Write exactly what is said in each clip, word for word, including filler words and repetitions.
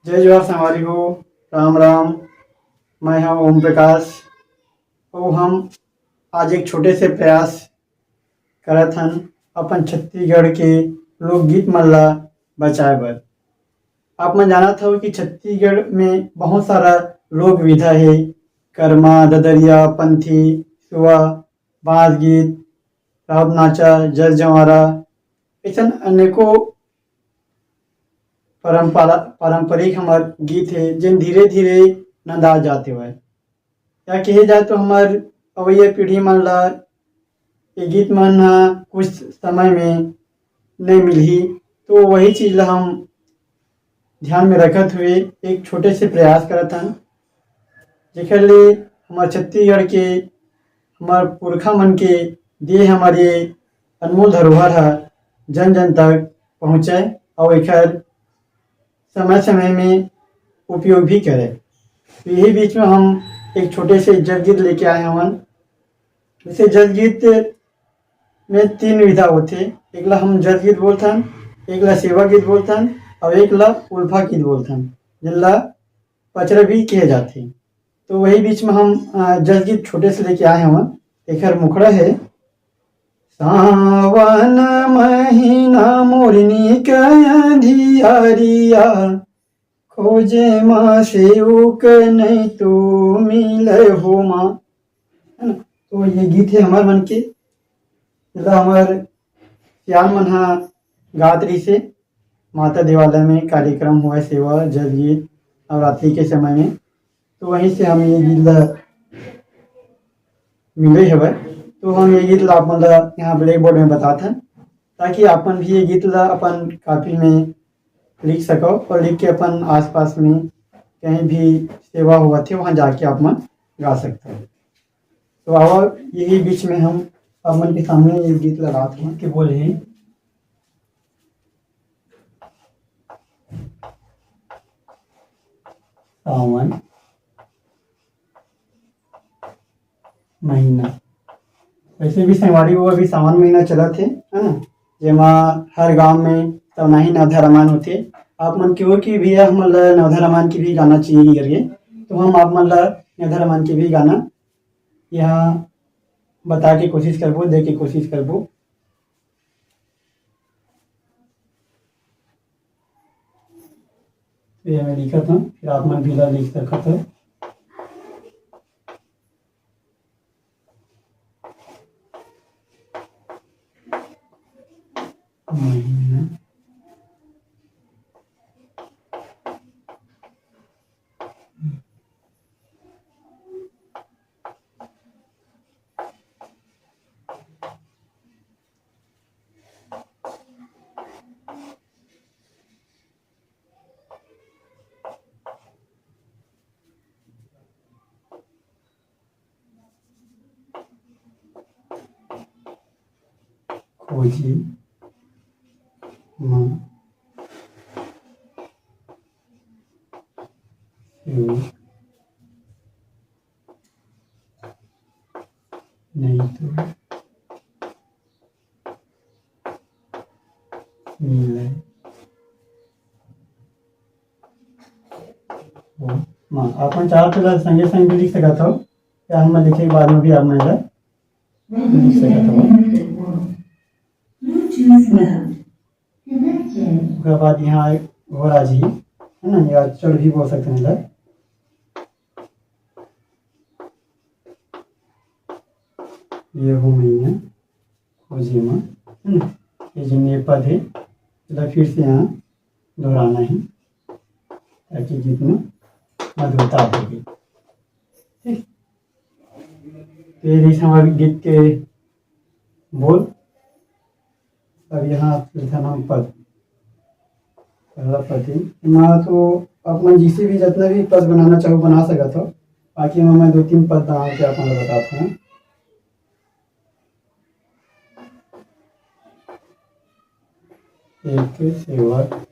जय जोहार संगवारी हो, राम राम। मैं हूं ओम प्रकाश। अउ हम आज एक छोटे से प्रयास करत हन अपन छत्तीसगढ़ के लोकगीत मन ला बचाए बर। आप मन जानत हव कि छत्तीसगढ़ में बहुत सारा लोक विधा हे, करमा, ददरिया, पंथी, सुआ, बांस गीत, राउत नाचा, जस जंवारा, अइसन अनेकों परंपरा, पारंपरिक हमर गीत हे, जेन धीरे-धीरे नंदा जात हवय। या कहे जाए तो हमर अवइया पीढ़ी मन ला ये गीत मन ह कुछ समय में नइ मिलही, तो वही चीज ला हम ध्यान में रखत हुए एक छोटे से प्रयास करत हन, जेकर ले हमर छत्तीसगढ़ के, हमर पुरखा मन के दिए हमर ये अनमोल धरोहर ह जन जन तक पहुँचे अउ एकर समय समय में उपयोग भी करे। तो यही बीच में हम एक छोटे से जस गीत लेके आए हवन। जैसे जस गीत में तीन विधा होथे, एक ला हम जस गीत बोलथन, एक ला सेवा गीत बोलथन अउ एक ला उल्फा गीत बोलथन, जेन ला पचरा भी कहे जाथे। तो वही बीच में हम, अ, जस गीत छोटे से लेके आए हवन। एकर मुखड़ा हे, सावन महीना मोरनी के अंधियारिया, खोजे माँ सेवक नहीं तो मिले हो माँ। है ना? तो ये गीत हे हमर मन के, जेला हमर सियान मन ह गात रहिसे। माता देवालय में कार्यक्रम हुआ, सेवा, जस गीत, नवरात्रि के समय में, तो वहीं से हम ये गीत ला मिले हवय। तो हम ये गीत ला आप मन ला यहाँ ब्लैक बोर्ड में बतात हन, ताकि आप मन भी ये गीत ला अपन कॉपी में लिख सको और लिख के अपन आसपास में कहीं भी सेवा होवत हे, वहाँ जाके आप मन गा सकते हो। तो आओ, यही बीच में हम आप मन के सामने ये गीत लगात हन। के बोले हे, सावन महीना। वैसे भी संगवारी हो, अभी सावन महीना चलत हे, है ना, जेमा हर गांव में तब नहीं नवधा रामायण होथे। आप मन कहो कि भैया हमन ला नवधा रामायण के भी गाना चाहिए करके, तो हम आप मन ला नवधा रामायण के भी गाना यहाँ बता के कोशिश करबो, दे के कोशिश करबो। तो ये मैं लिखत हूँ, फिर आप मन भी ला लिख सकत हो। महीना। खोजी म सेवक नहीं तो मिले। हाँ, अपन चाहो तो संगे संग भी लिख सकत हो, या हम लिखे के बाद में भी आप मन ला लिख सकत हो। ओकर बाद यहाँ घोड़ा जी, है ना, या चढ़ भी बोल सकते हैं इधर। ये हो मैया खोजे मा, है ना, ये जो ने पद है, इधर फिर से यहाँ दोहराना है, ताकि गीत में मधुरता होगी। ठीक, तो ये रहिस हमारे गीत के बोल। अब यहाँ लिखा नाम पद, पहला पद ही। एमा तो आप मन जिसे भी जितना भी पद बनाना चाहो बना सकत हो, बाकी एमा मैं दो तीन पद बना के आप मन ला बतात हूँ। एक सेवक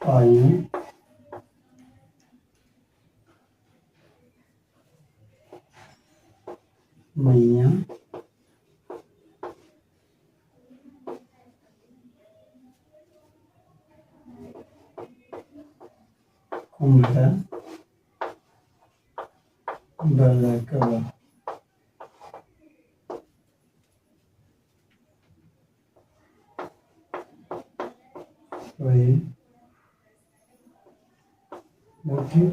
आयु मैया हमरा बलकवा। वही। ओके।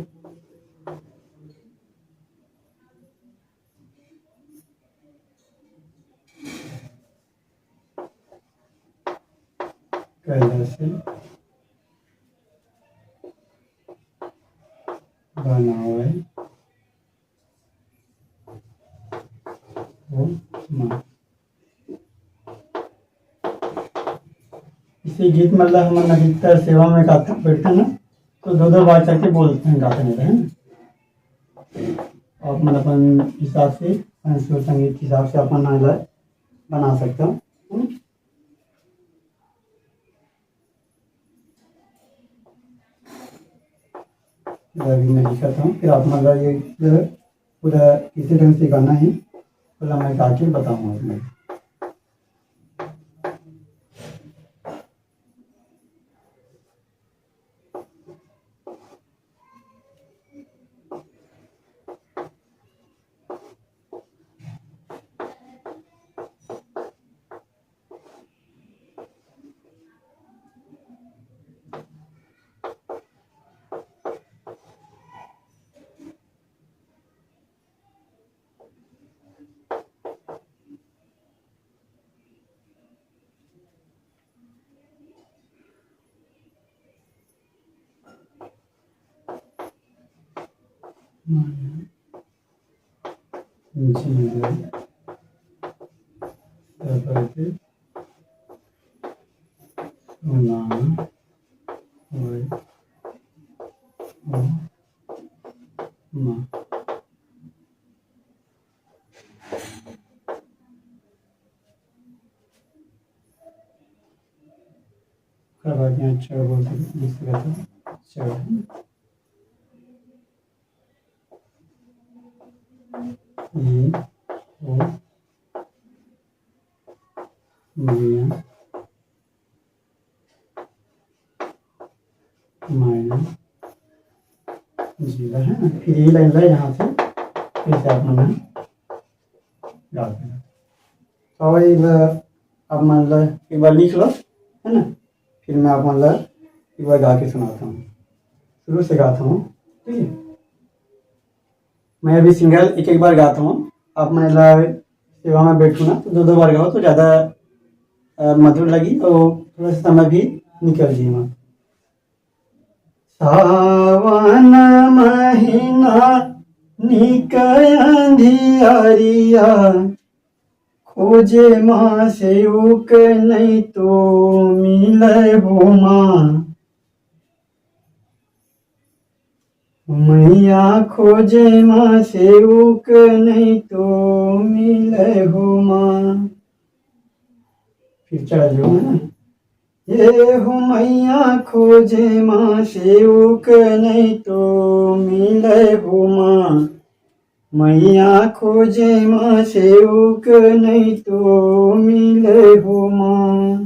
कैलाश बनावे हो माँ। इसी गीत मतलब हमन अधिकतर सेवा में गाते बैठते ना, तो दो दो बार करके बोलते हैं, गाते रहते हैं। आप मन अपन हिसाब से, सुर संगीत के हिसाब से अपन अलग बना सकते हो। हम्म? अभी मैं लिखत हूँ, फिर आप मन ला ये पूरा किसी ढंग से गाना है, पूरा मैं गा के बताऊँगा आप मन। जी, जी। सुना होय हो माँ। ओकर बाद यहाँ चढ़ बोल सकत, लिख सकत हो, चढ़। ये हो मैया माया जी ला, है ना? फिर ये लाइन ला यहाँ से फिर से आप मन ला गा देना। तो वही ला आप मन ला एक बार लिख लो, है ना? फिर मैं आप मन ला एक बार गा के सुनाता हूँ, शुरू से गाता हूँ, ठीक है? मैं अभी सिंगल एक एक बार गाता हूँ, आप मन ला सेवा में बैठो ना, तो दो दो बार गाओ तो ज़्यादा, अ, मधुर लगी और थोड़ा सा समय भी निकल जाए। सावन महीना निकय अंधियारिया, खोजे माँ सेवक नहीं तो मिले हो माँ। मैया खोजे माँ सेवक नहीं तो मिले हो माँ। फिर चढ़ जाओ, है ना? ये हो मैया खोजे माँ सेवक नहीं तो मिले हो माँ। मैया खोजे माँ सेवक नहीं तो मिले हो माँ।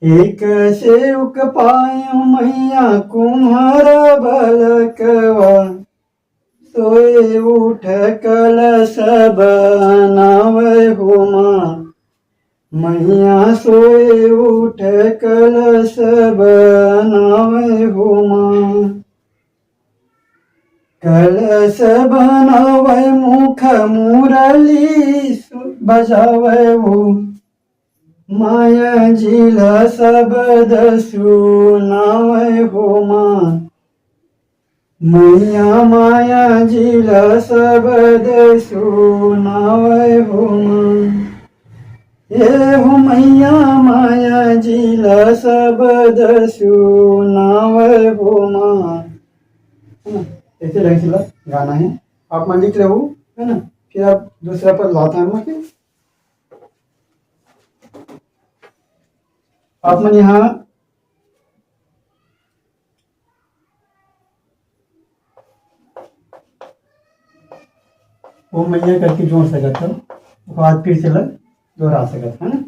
एक सेवक पायो मैया कुम्हार बलकवा, सोए उठ कलश बनावे हो माँ। मैया सोए उठ कलश बनावे हो माँ। कलश बनावे मुख मुरली सु-, बजावे हो। माया जी ला शब्द सुनावे हो माँ। मैया माया जी ला शब्द सुनावे हो माँ। ए हो मैया माया जी ला शब्द सुनावे हो माँ। है ना? ऐसे ढंग से ला-, गाना है, आप मन लिख रहे हो, है ना? फिर आप दूसरा पर लाता है माँ के। आप मन यहाँ ओ मैया करके जोड़ सकत हो, ओकर बाद फिर से ला दोहरा सकत हो, है ना?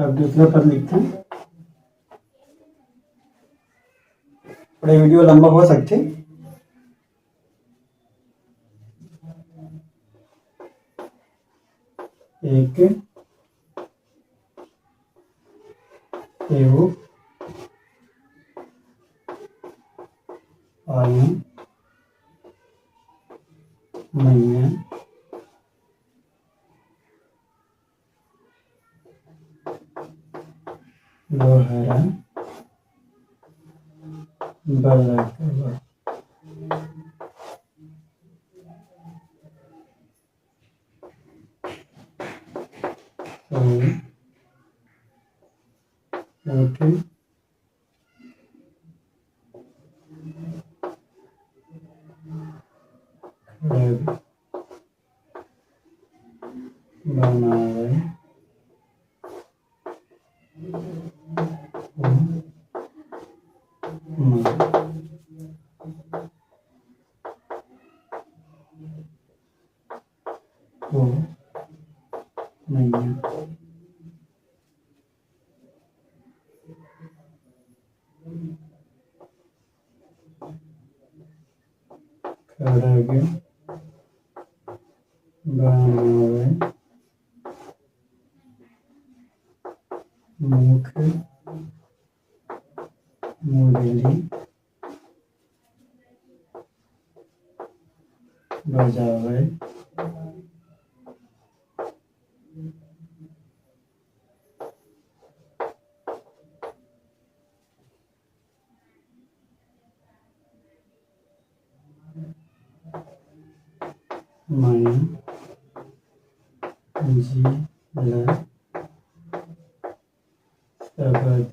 अब दूसरा पद लिखथन। थोड़ा वीडियो लंबा हो सकथे। एक एव आयन मइया लोहरा बलकवा। तो, ओके। खड़ग बनावय। ओ मइया। खड़ग बनावय मुख मुरली बजावय। मइया जी ला सबद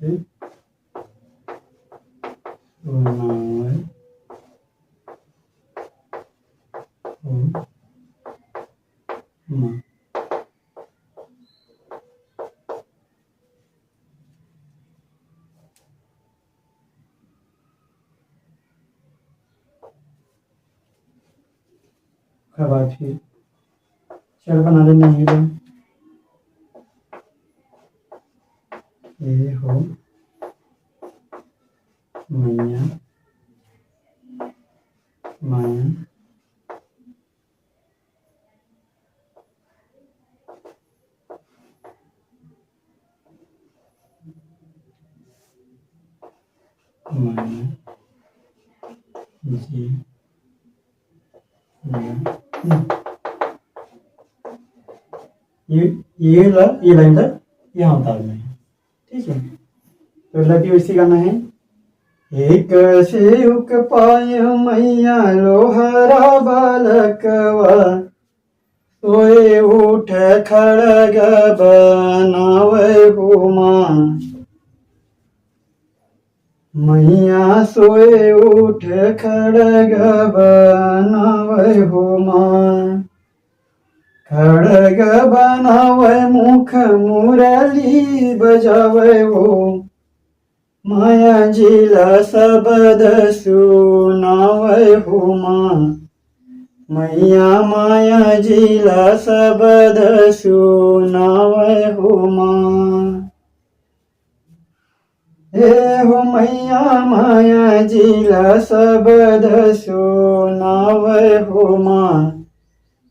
सुनावय हो माँ। ओकर बाद फिर चर बना लेना हे ला। ए हो मइया, माया। माया जी। ये, ये ला, ये लाइन ला यहाँ उतारना है, ठीक है। तो लगी वैसे गाना है, एक सेवक पाय मैया लोहरा बालकवा, सोए उठ खड़ग बनावै हो माँ। मैया सोए उठ खड़ग बनावै हो माँ। खड़ग बनावै मुख मुरली बजावै हो। माया जी ला सबद सुनावै हो माँ। मैया माया जी ला सबद सुनावै हो माँ। ए हो मैया माया जी ला सबद सुनावै हो माँ।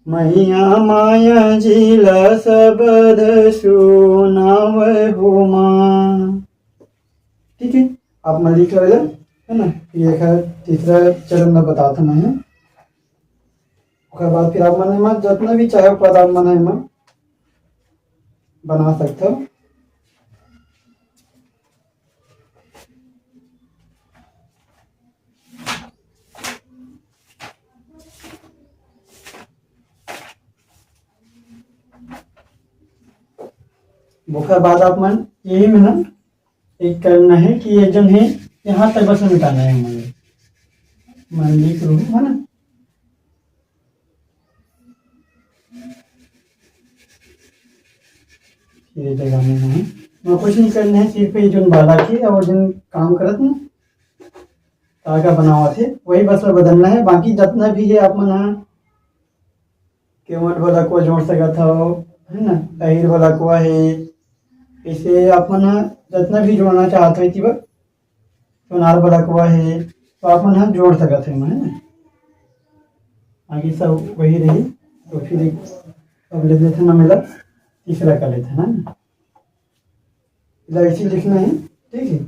मैया माया जी ला सबद सुनावै हो माँ। ठीक है, आप मन लिख लो इधर, है ना। ये एक है तीसरा चरण में बताता मैं, है। ओकर बाद फिर आप मन एमा जितना भी चाहे पद आप मन एमा बना सकते हो। ओकर बाद आप मन यही में ना एक करना है कि ये जन है, यहाँ तक बस मिटाना है हमारे। मान ली शुरू, है ना? ये जगह में है, मैं कुछ नहीं करना है, सिर्फ ये जन बाला के और जन काम करत ना, का का बनावत है, वही बस में बदलना है। बाकी जितना भी है आप मन ह केवट वाला को जोड़ सकत हो, है ना, अहिर वाला को है, जैसे आप मन ह जतना भी जोड़ना चाहत हो, एती बर सोनार बलकवा हे, तो आप मन ह जोड़ सकत हो एमा, है ना? आगे सब वही रही। तो फिर एक, अब ले लेथन हम एला, तीसरा कर लेथन, है ना? एला ऐसे लिखना है, ठीक है?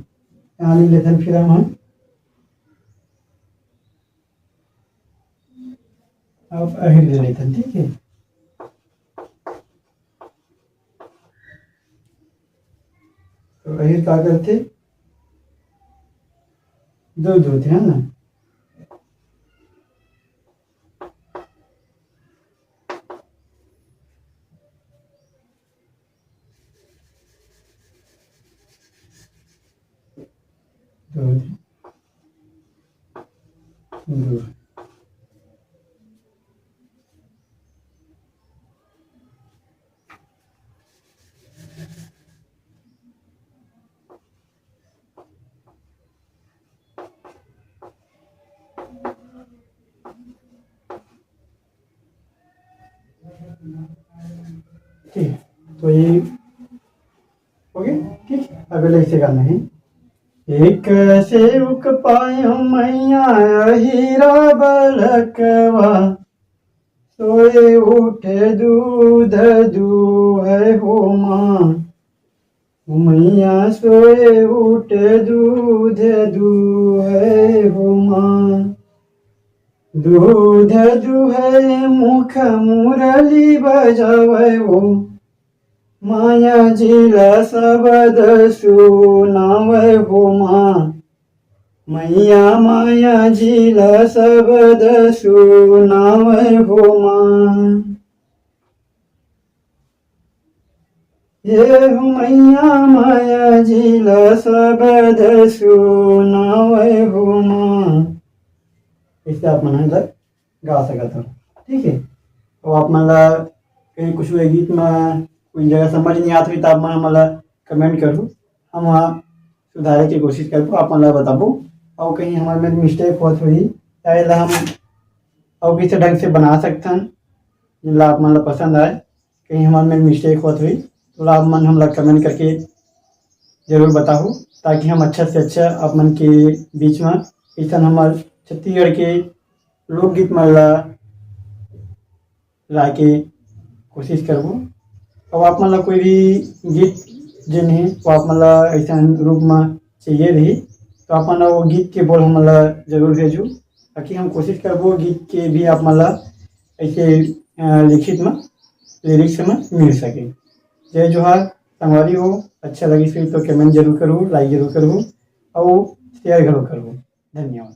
यहाँ लिख लेथन फिर हम, हम अब अहिर ले लेथन, ठीक है? तो अहिर का करथे? दूध होथे, है ना? दूध, दूध। ठीक, तो ये हो गया। ठीक, अब एला ऐसे गाना है। एक सेवक पायो मैया हीरा बलकवा, सोए उठे दूध दूहे हो माँ। मैया सोए उठे दूध दूहे हो माँ। दूध दूहे मुख मुरली बजावे हो, माया जी ला सबद सुनावे हो माँ। मैया माया जी ला सबद सुनावे हो माँ। हे हो मैया माया जी ला सबद सुनावे हो माँ। ऐसे आप मन ह गा सकत हो, ठीक है। तो आप मन ला कहीं कुछ ये गीत में कोई जगह समझ नहीं आत होही, तो आप मन हमन ला कमेंट करू, हम वहाँ सुधारे के कोशिश करबो, आप मन ला बताबो। और कहीं हमारे में मिस्टेक होत होही, या एला हम और किसी ढंग से बना सकथन, जेला आप मन ला पसंद आए। कहीं हमारे में मिस्टेक होत होही, तो आप मन हमला कमेंट करके जरूर बताहू, ताकि हम अच्छा से अच्छा आप मन के बीच में ऐसन हमार छत्तीसगढ़ के लोकगीत मन ला लाए के कोशिश करबो। अब आप मन ला कोई भी गीत जेन हे, वो आप मन ला ऐसन रूप में चाहिए रही, तो आप मन ला वो गीत के बोल हमन ला जरूर भेजू, ताकि हम कोशिश करबो गीत के भी आप मन ला ऐसे, अ, लिखित में, लिरिक्स में मिल सके। जय जोहार संगवारी हो, अच्छा लगिस होही तो कमेंट जरूर करू, लाइक जरूर करू, और शेयर घलो करू। धन्यवाद।